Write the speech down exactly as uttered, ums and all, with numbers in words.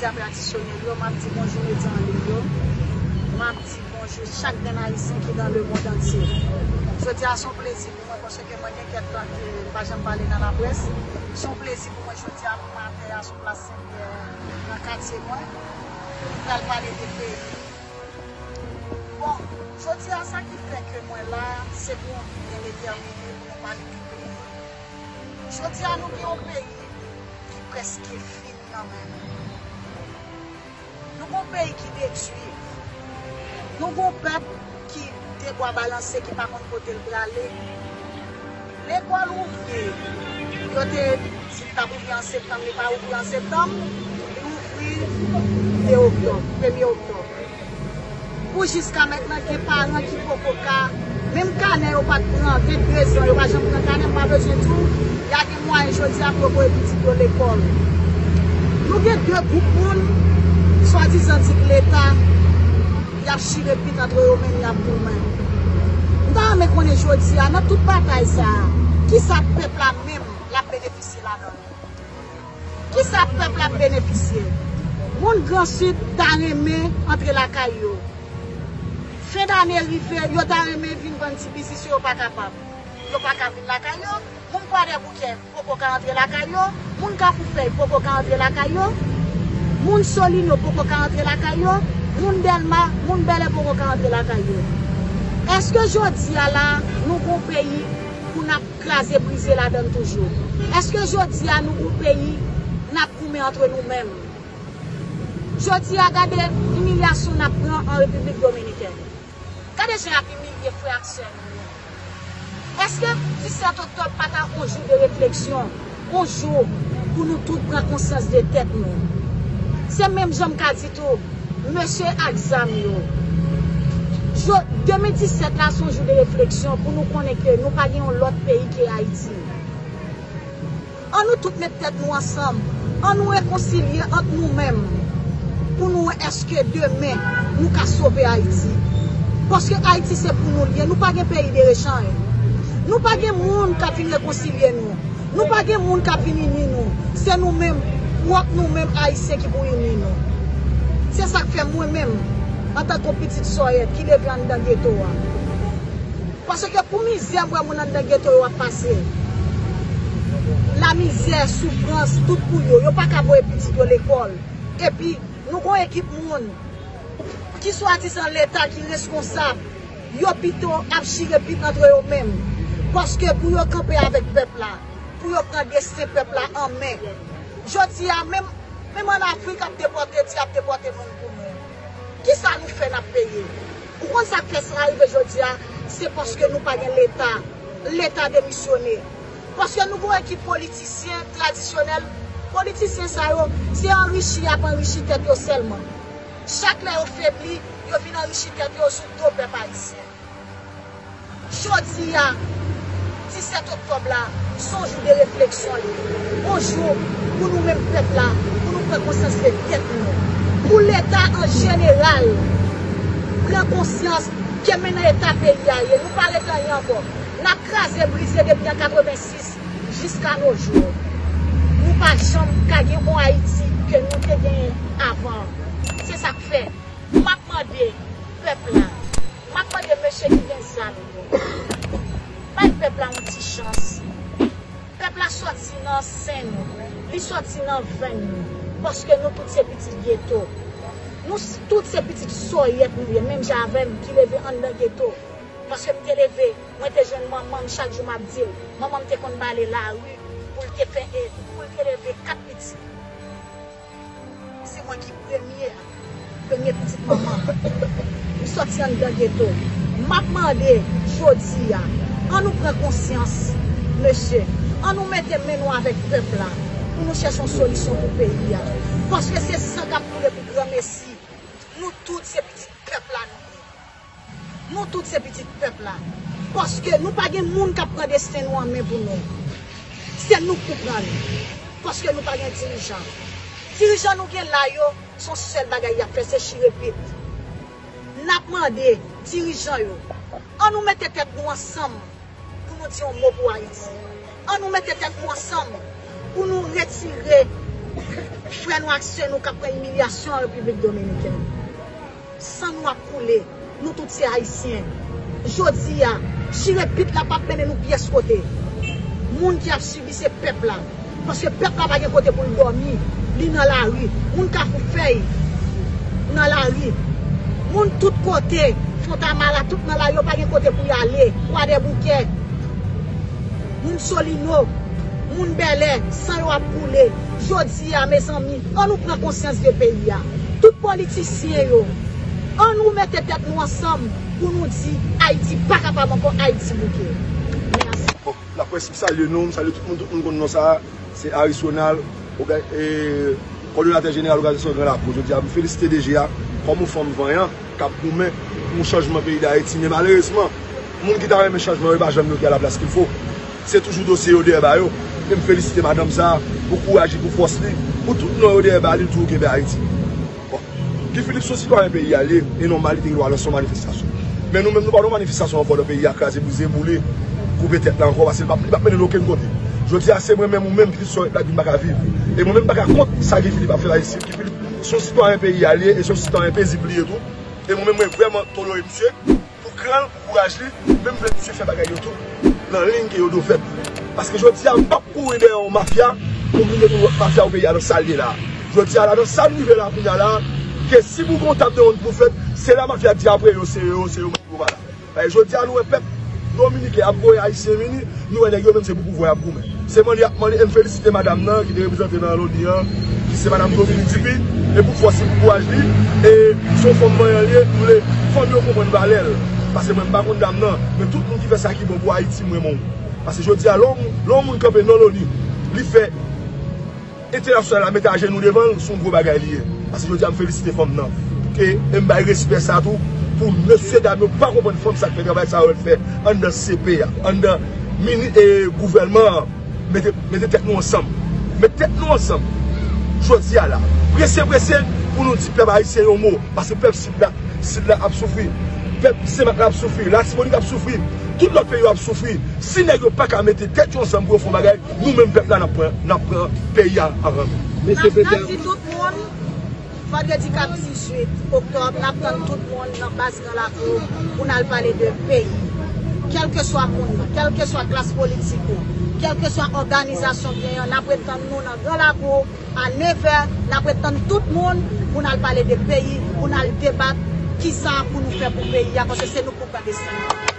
Jodi a tradisyonèl yo, m ap di bonjou medya an liy yo. M ap di bonjou chak grenn Ayisyen ki nan lemonn antye. Jodi a se yon plezi pou mwen paske mwen gen kèk tan ke m pa janm pale nan laprès. Se yon plezi pou mwen jodi a pou m atè a sou plas Senpyè nan katye mwen. M pral pale de peyi. Bon, jodi a sa ki fè ke mwen la, se pou yon bi byen detèmine pou nou pale de peyi. Jodi a nou gen yon peyi ki prèske fini nan men nou. Nou gen yon peyi ki detwi. Nou gen yon pèp ki de bwa balanse, ki pa konn kote l prale. Lekòl ouvri, yo te di l t ap ouvri an septanm, li pa ouvri an septanm, li ouvri de oktòb, premye oktòb. Pou jiska mentnan, gen paran ki poko ka, menm kanè yo pa t pran, vennde zan, yo pa janm pran kanè, m pa bezwen di w, y a gen mwayen jodi a pou yo voye pitit yo lekòl. Nou gen de gwoup moun, swadizan di k Leta, y ap chire pit antre yo menm, y ap goumen. M ta renmen konnen jodi a, nan tout batay sa a, kisa pèp la menm l ap benefisye ladan l? Kisa pèp la ap benefisye? Moun Gran Sid ta renmen antre lakay yo. Fen dane rive, yo ta renmen vin vann ti biznis yo, yo pa kapab. Yo pa ka vin lakay yo. Moun Kwadèboukè poko ka antre lakay yo. Moun Kafou Fèy poko ka antre lakay yo. Moun Solino poko ka antre lakay yo. Moun Dèlma, moun Bèlè poko ka antre lakay yo. Èske jodi a la, nou gon peyi pou n ap kraze brize ladan l toujou? Èske jodi a nou gon peyi n ap goumen antre nou menm? Jodi a gade imilyasyon n ap pran an Repiblik Dominikèn. Gade jan y ap imilye frè ak sè nou yo. Èske disèt oktòb pa ta yon jou de refleksyon, yon jou pou nou tout pran konsyans de tèt nou? Se menm jan m ka di tou, mesye ak zam yo. Jo, de mil disèt la se yon jou de refleksyon pou nou konnen ke nou pa gen yon lòt peyi ke Ayiti. An nou tout met tèt nou ansanm, an nou rekonsilye ant nou menm pou nou wè èske demen nou ka sove Ayiti. Paske Ayiti se pou nou l ye, nou pa gen peyi de rechanj. Nou pa gen moun k ap vin rekonsilye nou. Nou pa gen moun k ap vin ini nou. Se nou menm, pwòp nou menm Ayisyen ki pou ini nou. Se sa k fè mwen menm, antanke yon pitit sòyèt ki leve anndan geto a, paske pou mizè m wè moun anndan geto yo ap pase, lamizè, soufrans, tout pou yo, yo pa ka voye pitit yo lekòl. Epi, nou gon ekip moun ki swadizan Leta ki reskonsab, yo pito ap chire pit antre yo menm. Paske pou yo kanpe avèk pèp la, pou yo pran desten pèp la an men. Jodi a, menm, menm ann Afrik, ap depòte, di ap depòte moun pou nou. Kisa nou fè n ap peye? Ou konn sa k fè sa rive jodi a? Se paske nou pa gen Leta. Leta demisyone. Paske nou gon ekip politisyen tradisyonèl. Politisyen sa yo, se anrichi y ap anrichi tèt yo sèlman. Chak lè yo febli, yo vin anrichi tèt yo sou do pèp ayisyen. Jodi a, disèt oktòb la, se yon jou de refleksyon li. Yon jou pou nou menm pèp la, pou nou pran konsyans de tèt nou. Pou Leta an jeneral pran konsyans ke men nan eta peyi a ye, nou pa regle anyen ankò. N ap kraze brize depi an katrevensis jiska no jou. Nou pa janm ka gen yon Ayiti ke nou te genyen avan. Se sa k fè m ap mande pèp la, m ap mande mesye ki gen zam yo, bay pèp la yon ti chans. Pèp la sòti nan sen nou, li sòti nan venn nou, paske nou tout se pitit geto. Nou s-, tout se pitit sòyèt nou ye, menm jan avè m ki leve anndan geto. Paske m te leve, mwen te jwenn manman m, chak jou m ap di l, manman m te konn bale lari pou l te fè, e, pou l te leve kat pitit. Se mwen ki premye a, premye pitit manman. M sòti anndan geto. M ap mande jodi a, an nou pran konsyans, mesye. An nou mete men nou avèk pèp la pou nou chèche yon solisyon pou peyi a. Paske se san k ap koule pou granmesi. Nou tout se pitit pèp la nou ye. Nou tout se pitit pèp la. Paske nou pa gen moun k ap pran desten nou an men pou nou. Se nou k pou pran l. Paske nou pa gen dirijan. Dirijan nou gen la yo, se yon sèl bagay y ap fè, se chire pit. N ap mande dirijan yo, an nou mete tèt nou ansanm pou nou di yon mo pou Ayiti. An nou mete tèt nou ansanm pou nou retire Frè nou ak sè nou k ap pran imilyasyon an Repiblik Dominikèn. San nou ap koule. Nou tout se Ayisyen. Jodi a, chire pit la p ap mennen nou pyès kote. Moun ki ap sibi se pèp la. Paske pèp la pa gen kote pou l dòmi. Li nan lari. Moun Kafou Fèy nan lari. Moun tout kote, Fontamara, tout nan lari, yo pa gen kote pou y ale. Kwadèboukè. Moun Solino, moun Bèlè, san yo ap koule. Jodi a, mezanmi, ann nou pran konsyans de peyi a. Tout politisyen yo, ann nou mete tèt nou ansanm pou nou di Ayiti pa kapab ankò, Ayiti bouke. Mèsi. Bon, laprès, m salye nou, m salye tout moun, tout moun konn non sa a. Se Aris Ronald, oga-, e, kòdonatè jeneral òganizasyon Gran Lakou. Jodi a, m felisite D G a kòm yon fanm vanyan k ap goumen pou chanjman peyi Dayiti. Men malerezman, moun ki ta renmen chanjman yo, yo pa janm mete a laplas kilfo. Se toujou dosye yo dèyè ba yo. E m felisite madanm sa a pou kouraj li, pou fòs li, pou tout non yo dèyè ba li, li toujou kenbe Ayiti. Bon. Guy Philippe se yon sitwayen peyi a li ye, e nòmal li te gen dwa lanse yon manifestasyon. Men nou menm, nou pa nan manifestasyon ankò nan peyi a, kraze, brize, boule, koupe tèt la ankò, paske li p ap, li p ap mennen nou okenn kote. Jodi a, se mwen menm ou menm ki te sòt la di m pa ka viv. E mwen menm m pa ka kont sa Guy Philippe ap fè la isit. Guy Philippe se yon sitwayen peyi a li ye, e se yon sitwayen pezib li ye tou. E mwen menm mwen vrèman tolere misye pou kran l, pou kouraj li, men m vle misye fè bagay yo tou nan liy ke yo dwe fèt. Paske jodi a, m p ap kouri dèyè yon mafya pou vin mete yon lòt mafya nan peyi a nan sa l ye la. Jodi a la, nan sa n rive la kounye a la, ke si pou gen yon table ronde pou fèt, se la mafya di apre yo, se yo, se yo, yo pa la. Paske jodi a, nou wè pèp dominiken ap voye Ayisyen vini, nou wè nèg yo menm se pou pouvwa y ap goumen. Se mande y ap mande, e m felisite madanm nan ki te reprezante nan Loni an, ki se madanm Dominique Dupuy, e pou fòs li, pou kouraj li, e se yon fanm vanyan li ye, m vle fanm yo konprann valè l. Paske mwen m pa konn dam nan, men tout moun ki fè sa ki bon pou Ayiti, m renmen w. Paske jodi a, lè yon moun, lè yon moun kanpe nan Loni, li fè entènasyonal la mete ajenou devan l, se yon gwo bagay li ye. Paske jodi a m felisite fanm nan. E, e m bay respè sa tou pou mesye dam yo pa konprann fanm sa k fè travay sa yo l fè anndan C P a, anndan mini, e, gouvènman an. Mete, mete tèt nou ansanm. Mete tèt nou ansanm. Jodi a la, prese, prese pou nou di pèp ayisyen yon mo. Paske pèp sid la, sid la ap soufri. Pèp Senmak la ap soufri. Latibonit ap soufri. Tout lòt peyi yo ap soufri. Si nèg yo pa ka mete tèt yo ansanm pou yo fè yon bagay, nou menm pèp la n ap pran, n ap pran peyi a anvan nou. Mesye Petè. N ap di tout moun, vandredi k ap dizuit oktòb, n ap tann tout moun nan baz Gran Lakou pou n al pale de peyi. Kèlkeswa moun nan, kèlkeswa klas politik ou, kèlkeswa òganizasyon w genyen, n ap ret tann nou nan Gran Lakou a nevè, n ap ret tann tout moun pou n al pale de peyi, pou n al debat kisa pou nou fè pou peyi a, paske se nou k pou pran destin.